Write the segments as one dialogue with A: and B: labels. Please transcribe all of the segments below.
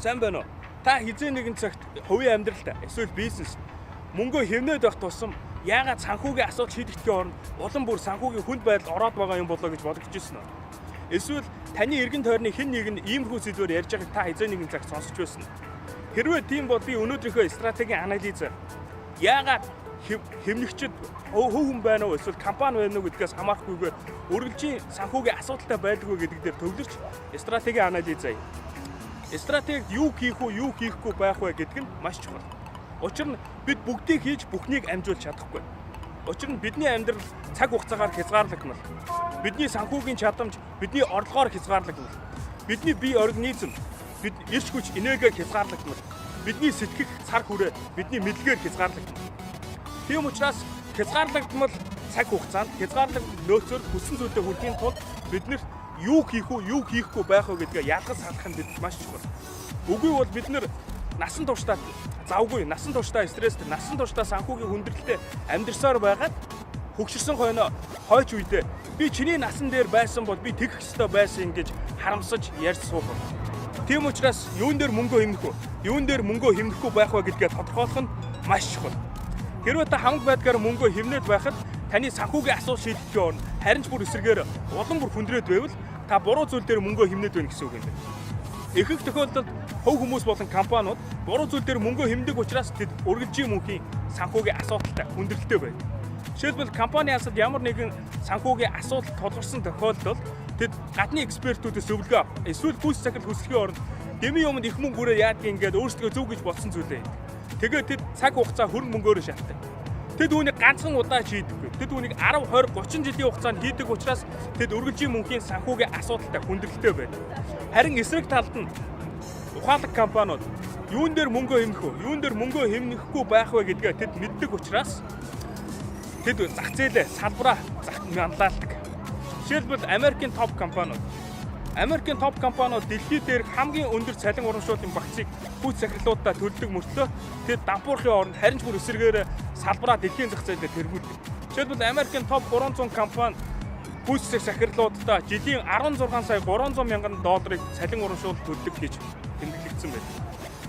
A: Сайн байна уу? Та хэзээ нэгэн цагт хувийн амьдралд эсвэл бизнест мөнгөө хэмнээд байх тусам яагаад санхүүгийн асуудал шийдэгдэхийн оронд улам бүр санхүүгийн хүнд байдал ороод байгаа юм болоо гэж бодож ирсэн үү? Эсвэл таны эргэн тойрны хэн нэг нь иймэрхүү сэдвээр ярьж байгааг та хэзээ нэгэн цагт сонсч байсан уу? Хэрвээ тийм бол би өнөөдрийнхөө стратегийн анализ яагаад хэмнэгчид хувь хүн байна уу эсвэл компани байна уу гэдгээс хамаарахгүйгээр үргэлжийн санхүүгийн асуудалтай байдаггүй гэдэг дээр төвлөрч стратегийн анализ заяа. Стратегид юу хийх үү, юу хийхгүй байх вэ гэдэг нь маш чухал. Учир нь бид бүгдийг хийж бүхнийг амжуулж чадахгүй. Учир нь бидний амьдрал цаг хугацаагаар хязгаарлагдмал. Бидний санхүүгийн чадамж бидний орлогоор хязгаарлагдмал. Бидний бие организм бид эрч хүч энергиэр хязгаарлагдмал. Бидний сэтгэх цар хүрээ бидний мэдлэгээр хязгаарлагдмал. Тийм учраас хязгаарлагдмал цаг хугацаанд хязгаарлагдмал нөөцөөр хүссэн зүйлдээ хүрэхийн тулд бид нарт юу хийх үү, юу хийхгүй байх вэ гэдгээ ялгаж салах нь бидэнд маш чухал. Үгүй бол бид нар насан туршдаа завгүй, насан туршдаа стресстэй, насан туршдаа санхүүгийн хүндрэлтэй амьдарсаар байгаад хөгшөрсөн хойноо хойч үедээ би чиний насан дээр байсан бол би тэгэх ёстой байсан гэж харамсаж ярьж суух. Тийм учраас юун дээр мөнгөө хэмнэх үү, юун дээр мөнгөө хэмнэхгүй байх вэ гэдгээ тодорхойлох нь маш чухал. Хэрвээ та хамаг байдгаар мөнгөө хэмнээд байхад таны санхүүгийн асуудал шийдэхийн оронд харин ч бүр эсрэгээр улам бүр хүндрээд байвал та буруу зүйл дээр мөнгөө хэмнээд байна гэсэн үг юм байна. Ихэнх тохиолдолд хувь хүмүүс болон компаниуд буруу зүйл дээр мөнгөө хэмнэдэг учраас тэд үргэлжийн мөнхийн санхүүгийн асуудалтай хүндрэлтэй байдаг. Жишээлбэл, компани ясад ямар нэгэн санхүүгийн асуудал тулгарсан тохиолдолд тэд гадны экспертүүдээс зөвлөгөө авах, эсвэл хүйс захирал хүсэхийн оронд дэмий юмд их мөнгө хүрээ яадгийг ингээд өөрсдөө зөв гэж бодсон зүйлээ хийдэг. Тэгээд тэд цаг хугацаа хөрөнгө мөнгөөрөө шалтгаан. Тэд үүнийг ганцхан удаа хийдэггүй. Тэд үүнийг 10, 20, 30 жилийн хугацаанд хийдэг учраас тэд үргэлжийн мөнхийн санхүүгийн асуудалтай хүндрэлтэй байдаг. Харин эсрэг талд нь ухаалаг компаниуд юун дээр мөнгөө хэмнэх үү, юун дээр мөнгөө хэмнэхгүй байх вэ гэдгээ тэд мэддэг учраас тэд зах зээлээ салбараа манлайлдаг. Жишээлбэл, Америкийн топ компаниуд. Америкийн топ компаниуд дэлхий дээрх хамгийн өндөр цалин урамшууллын багцыг хүйс захирлуудаа төлдөг мөртлөө тэд дампуурхын оронд харин ч бүр эсрэгээр салбараа дэлхийн зах зээлээр тэргүүлдэг. Жишээлбэл, Америкийн топ 300 компани хүйс захирлуудаа жилийн 16 сая 300 мянган долларыг цалин урамшуулал төлдөг гэж тэмдэглэгдсэн байна.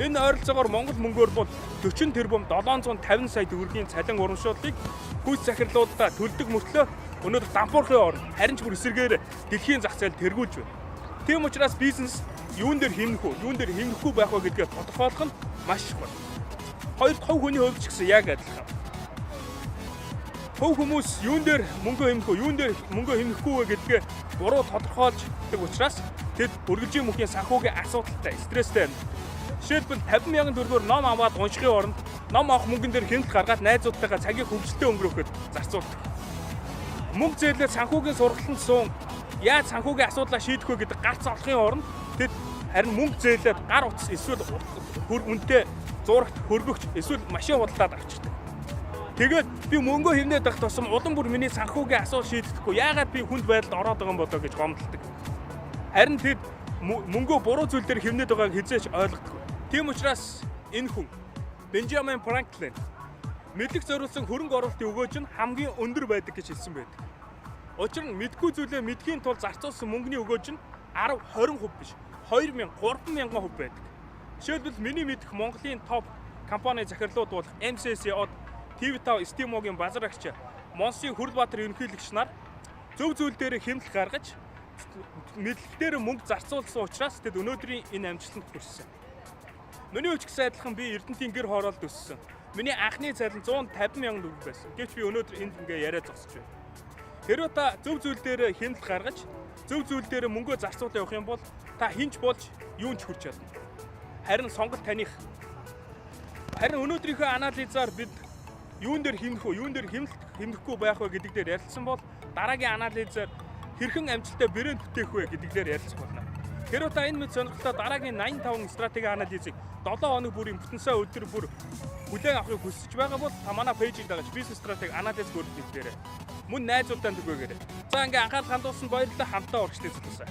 A: Энэ ойролцоогоор Монгол мөнгөөр бол 40 тэрбум 750 сая төгрөгийн цалин урамшууллыг хүйс захирлуудаа төлдөг мөртлөө өнөөдөр дампуурхын оронд харин ч бүр эсрэгээр дэлхийн зах зээл тэргүүлж байна. Тийм учраас бизнес юун дээр хэмнэх үү, юун дээр хэмнэхгүй байх вэ гэдгээ тодорхойлох нь маш чухал. Хоёр дахь, хувь хүний хувьд ч гэсэн яг адилхан. Хувь хүмүүс юун дээр мөнгө хэмнэх үү, юун дээр мөнгө хэмнэхгүй вэ гэдгээ буруу тодорхойлждаг учраас тэд үргэлжийн мөнхийн санхүүгийн асуудалтай, стресстэй амьдардаг. Жишээлбэл, 50 мянган төгрөгөөр ном аваад уншихын оронд ном авах мөнгөн дээр хэмнэлт гаргаад найзуудтайгаа цагийг хөгжилтэй өнгөрөөхөд зарцуулдаг. Мөнгө зээлээд санхүүгийн сургалтанд суун яаж санхүүгийн асуудлаа шийдэх вэ гэдэг гарц олохын оронд тэд харин мөнгө зээлээд гар утас эсвэл хөр үнэтэй зурагт хөргөгч эсвэл машин худалдаад авчирдаг. Тэгээд би мөнгөө хэмнээд байх тусам улам бүр миний санхүүгийн асуудал шийдэхгүй, яагаад би хүнд байдалд ороод байгаа юм болоо гэж гомдолдог. Харин тэд мөнгөө буруу зүйл дээр хэмнээд байгааг хэзээ ч ойлгодоггүй. Тийм учраас энэ хүн Бенжамин Франклин мэдлэг зориулсан хөрөнгө оруулалтын өгөөж нь хамгийн өндөр байдаг гэж хэлсэн байдаг. Учир нь мэдэхгүй зүйлээ мэдэхийн тулд зарцуулсан мөнгөний өгөөж нь 10, 20% биш, 2000, 3000% байдаг. Жишээлбэл, миний мэдэх Монголын топ компани захирлууд болох MCC од TV5 Стимогийн базар агч Монсын Хөрөлбаатар ерөнхийлөгч нар зөв зүйл дээр хэмнэл гаргаж мэдлэг дээр мөнгө зарцуулсан учраас тэд өнөөдрийн энэ амжилтанд хүрсэн. Миний хувьд ч гэсэн адилхан, би Эрдэнэтийн гэр хороолд өссөн. Миний анхны цалин 150 мянган төгрөг байсан. Гэвч би өнөөдөр энд ингээ яриа зогсож байна. Хэрвээ та зөв зүйл дээр хэмнэл гаргаж, зөв зүйл дээр мөнгөө зарцуулаад явах юм бол та хэн ч болж юунд ч хүрч чадна. Харин сонголт таных. Харин өнөөдрийнхөө анализаар бид юун дээр хэмнэх үү, юун дээр хэмнэлт хэмнэхгүй байх вэ гэдэг дээр ярилцсан бол дараагийн анализаар хэрхэн амжилттай брэнд бүтээх вэ гэдэг дээр ярилцах болно. Хэрвээ та энэ мэд сонирхолтой дараагийн 85 стратегийн анализыг 7 хоног бүрийн бүтэн сайн өдөр бүр хүлээн авахыг хүсэж байгаа бол та манай page ийг дагаж бизнес стратеги анализ хөрөлт дээрээ. Мөн найзуудаа түгээгээрэй. За, ингээ анхаарал хандуулсан баярлалаа, хамтаа урагшлыг залуусаа.